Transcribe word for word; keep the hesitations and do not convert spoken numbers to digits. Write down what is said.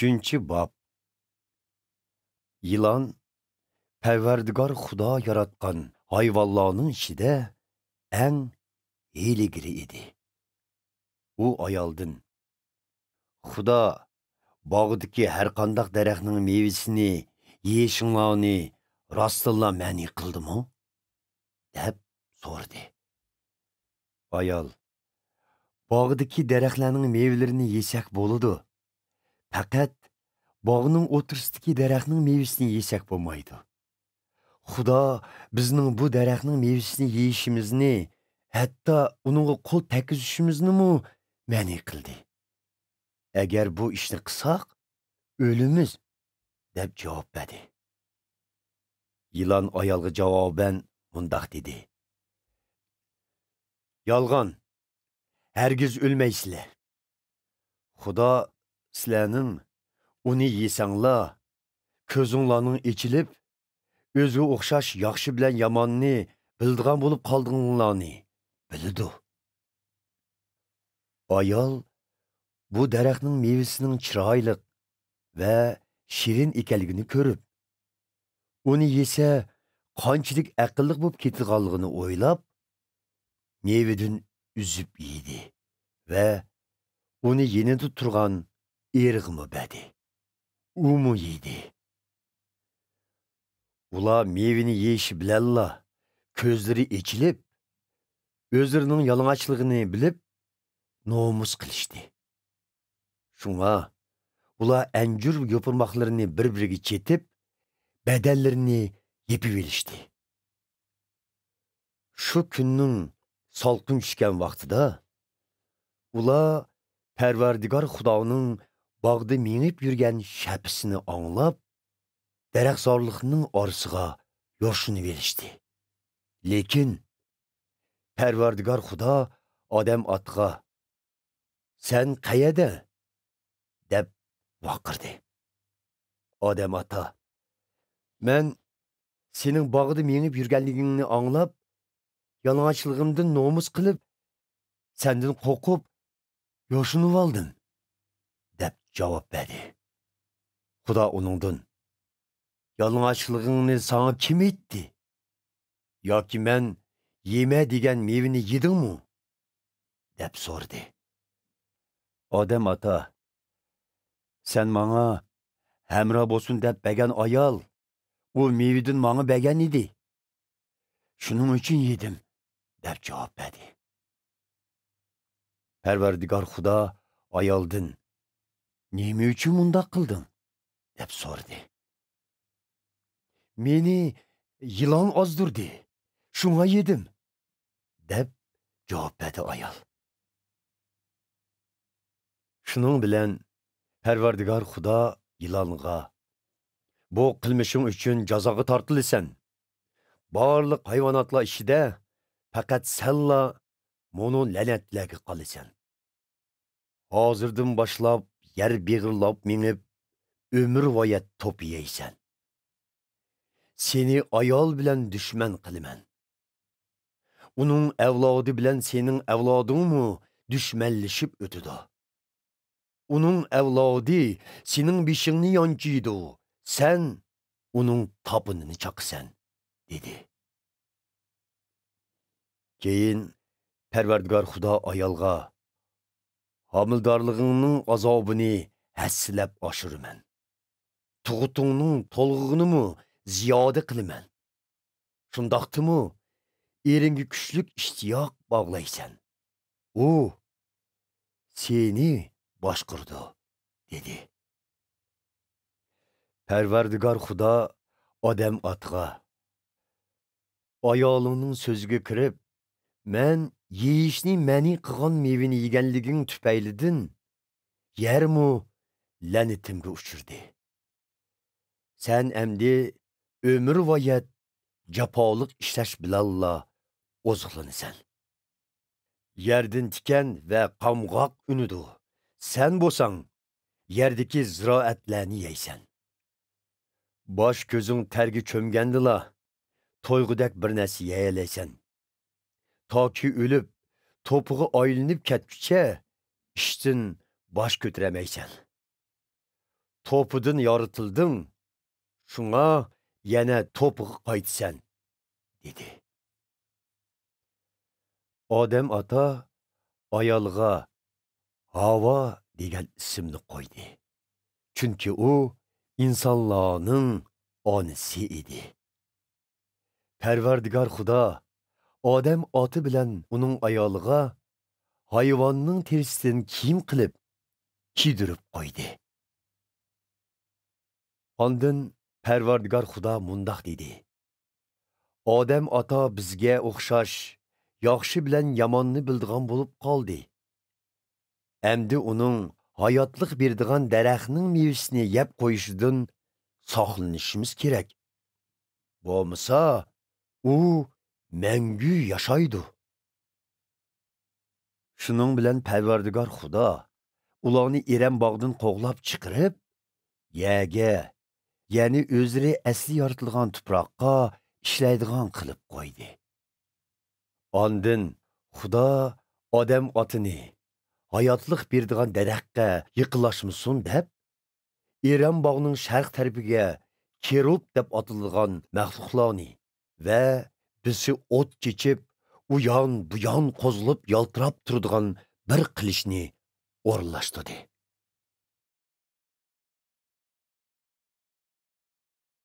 ئۈچىنچى باب. يىلان پەرۋەردىگار خۇدا ياراتقان ھايۋانلارنىڭ ئىچىدە ئەڭ ھىيلىگىرى ئىدى. ئۇ ئايالدىن، «خۇدا باغدىكى ھەرقانداق دەرەخنىڭ مېۋىسىنى يېيىشىڭلارنى راستتىنلا مەنئى قىلدىمۇ؟» دەپ سورىدى. ئايال، «باغدىكى دەرەخلەرنىڭ مېۋىلىرىنى يېسەك بولىدۇ. پەقەت باغنىڭ ئوتتۇرىسىدىكى دەرەخنىڭ مېۋىسىنى يېسەك بولمايدۇ. خۇدا بىزنىڭ بۇ دەرەخنىڭ مېۋىسىنى يېيىشىمىزنى، ھەتتا ئۇنىڭغا قول تەگكۈزۈشىمىزنىمۇ مەنئى قىلدى. ئەگەر بۇ ئىشنى قىلساق، ئۆلىمىز» دەپ جاۋاب بەردى. يىلان ئايالغا جاۋابەن مۇنداق دېدى، «يالغان، ھەرگىز ئۆلمەيسىلەر. خۇدا سىلەرنىڭ ئۇنى يېسەڭلار، كۆزۈڭلارنىڭ ئېچىلىپ، ئۆزىگە ئوخشاش ياخشى بىلەن ياماننى بىلىدىغان بولۇپ قالدىڭلارنى بىلىدۇ.» ئايال بۇ دەرەخنىڭ مېۋىسىنىڭ چىرايلىق ۋە شېرىن ئىكەنلىكىنى كۆرۈپ، ئۇنى يېسە قانچىلىك ئەقىللىق بولۇپ كېتىدىغانلىقىنى ئويلاپ، مېۋىدىن ئۈزۈپ يېدى ۋە ئۇنى يېنىدا تۇرغان ئېرىغىمۇ بەردى. ئۇمۇ يېدى. ئۇلار مېۋىنى يېيىشى بىلەنلا كۆزلىرى ئېچىلىپ، ئۆزلىرىنىڭ يالىڭاچلىقىنى بىلىپ، نومۇس قىلىشتى. شۇڭا ئۇلار ئەنجۈر يوپۇرماقلىرىنى بىر-بىرىگە چېتىپ، بەدەنلىرىنى يېپىۋېلىشتى. شۇ كۈننىڭ سالقىن چۈشكەن ۋاقتىدا ئۇلار پەرۋەردىگار خۇدانىڭ باغدا مېڭىپ يۈرگەن شەپىسىنى ئاڭلاپ، دەرەخزارلىقنىڭ ئارىسىغا يوشۇنۇۋېلىشتى. لېكىن پەرۋەردىگار خۇدا ئادەم ئاتىغا، «سەن قەيەردە؟» دەپ ۋارقىرىدى. ئادەم ئاتا، «مەن سېنىڭ باغدا مېڭىپ يۈرگەنلىكىڭنى ئاڭلاپ، يالىڭاچلىقىمدىن نومۇس قىلىپ، سەندىن قورقۇپ يوشۇنۇۋالدىم» دەپ جاۋاب بەردى. خۇدا ئۇنىڭدىن، «يالىڭاچلىقىڭنى ساڭا كىم ئېيتتى؟ ياكى مەن يېمە دېگەن مېۋىنى يېدىڭمۇ؟» دەپ سورىدى. ئادەم ئاتا، «سەن ماڭا ھەمراھ بولسۇن دەپ بەرگەن ئايال ئۇ مېۋىدىن ماڭا بەرگەن ئىدى. شۇنىڭ ئۈچۈن يېدىم» دەپ جاۋاب بەردى. پەرۋەردىگار خۇدا ئايالدىن، «نېمە ئۈچۈن مۇنداق قىلدىڭ؟» دەپ سورىدى. «مېنى يىلان ئازدۇردى، شۇڭا يېدىم» دەپ جاۋاب بەردى ئايال. شۇنىڭ بىلەن پەرۋەردىگار خۇدا يىلانغا، «بۇ قىلمىشىڭ ئۈچۈن جازاغا تارتىلىسەن. بارلىق ھايۋاناتلار ئىچىدە پەقەت سەنلا مۇنۇ لەنەتلەرگە قالىسەن. ھازىردىن باشلاپ يەر بېغىرلاپ مېڭىپ، ئۆمۈرۋايەت توپا يەيسەن. سېنى ئايال بىلەن دۈشمەن قىلىمەن. ئۇنىڭ ئەۋلادى بىلەن سېنىڭ ئەۋلادىڭمۇ دۈشمەنلىشىپ ئۆتىدۇ. ئۇنىڭ ئەۋلادى سېنىڭ بېشىڭنى يانچىيدۇ، سەن ئۇنىڭ تاپىنىنى چاقىسەن» دېدى. كېيىن پەرۋەردىگار خۇدا ئايالغا، «ھامىلىدارلىقىڭنىڭ ئازابىنى ھەسسىلەپ ئاشۇرىمەن. تۇغۇتۇڭنىڭ تولغىقىنىمۇ زىيادە قىلىمەن. شۇنداقتىمۇ ئېرىڭگە كۈچلۈك ئىشتىياق باغلايسەن. ئۇ سېنى باشقۇرىدۇ» دېدى. پەرۋەردىگار خۇدا ئادەم ئاتىغا، «ئايالىڭنىڭ سۆزىگە كىرىپ، مەن يېيىشنى مەنئى قىلغان مېۋىنى يېگەنلىكىڭ تۈپەيلىدىن يەرمۇ لەنىتىمگە ئۇچرىدى. سەن ئەمدى ئۆمۈرۋايەت جاپالىق ئىشلەش بىلەنلا ئوزۇقلىنىسەن. يەردىن تىكەن ۋە قامغاق ئۈنىدۇ. سەن بولساڭ يەردىكى زىرائەتلەرنى يەيسەن. باش كۆزۈڭ تەرگە چۆمگەندىلا، تويغۇدەك بىر نەرسە يېيەلەيسەن. تاكى ئۆلۈپ، توپىغا ئايلىنىپ كەتكۈچە ئىشتىن باش كۆتۈرەلمەيسەن. توپىدىن يارىتىلدىڭ، شۇڭا يەنە توپىغا قايتىسەن» دېدى. ئادەم ئاتا ئايالغا ھاۋا دېگەن ئىسىمنى قويدى. چۈنكى ئۇ ئىنسانلارنىڭ ئانىسى ئىدى. پەرۋەردىگار خۇدا ئادەم ئاتا بىلەن ئۇنىڭ ئايالىغا ھايۋاننىڭ تېرىسىدىن كىيىم قىلىپ، كىيدۈرۈپ قويدى. ئاندىن پەرۋەردىگار خۇدا مۇنداق دېدى: «ئادەم ئاتا بىزگە ئوخشاش ياخشى بىلەن ياماننى بىلىدىغان بولۇپ قالدى. ئەمدى ئۇنىڭ ھاياتلىق بېرىدىغان دەرەخنىڭ مېۋىسىنى يەپ قويۇشىدىن ساقلىنىشىمىز كېرەك. بولمىسا، ئۇ مەڭگۈ ياشايدۇ.» شۇنىڭ بىلەن پەرۋەردىگار خۇدا ئۇلارنى ئېرەن باغدىن قوغلاپ چىقىرىپ، يەرگە، يەنى ئۆزلىرى ئەسلى يارىتىلغان تۇپراققا ئىشلەيدىغان قىلىپ قويدى. ئاندىن خۇدا ئادەم ئاتىنى ھاياتلىق بېرىدىغان دەرەخكە يېقىنلاشمىسۇن دەپ، ئېرەن باغنىڭ شەرق تەرىپىگە كېرۇب دەپ ئاتىلىدىغان مەخلۇقلارنى ۋە بىسى ئوت چېچىپ، ئۇيان-بۇيان قوزغىلىپ يالتىراپ تۇرىدىغان بىر قىلىچنى ئورۇنلاشتۇردى.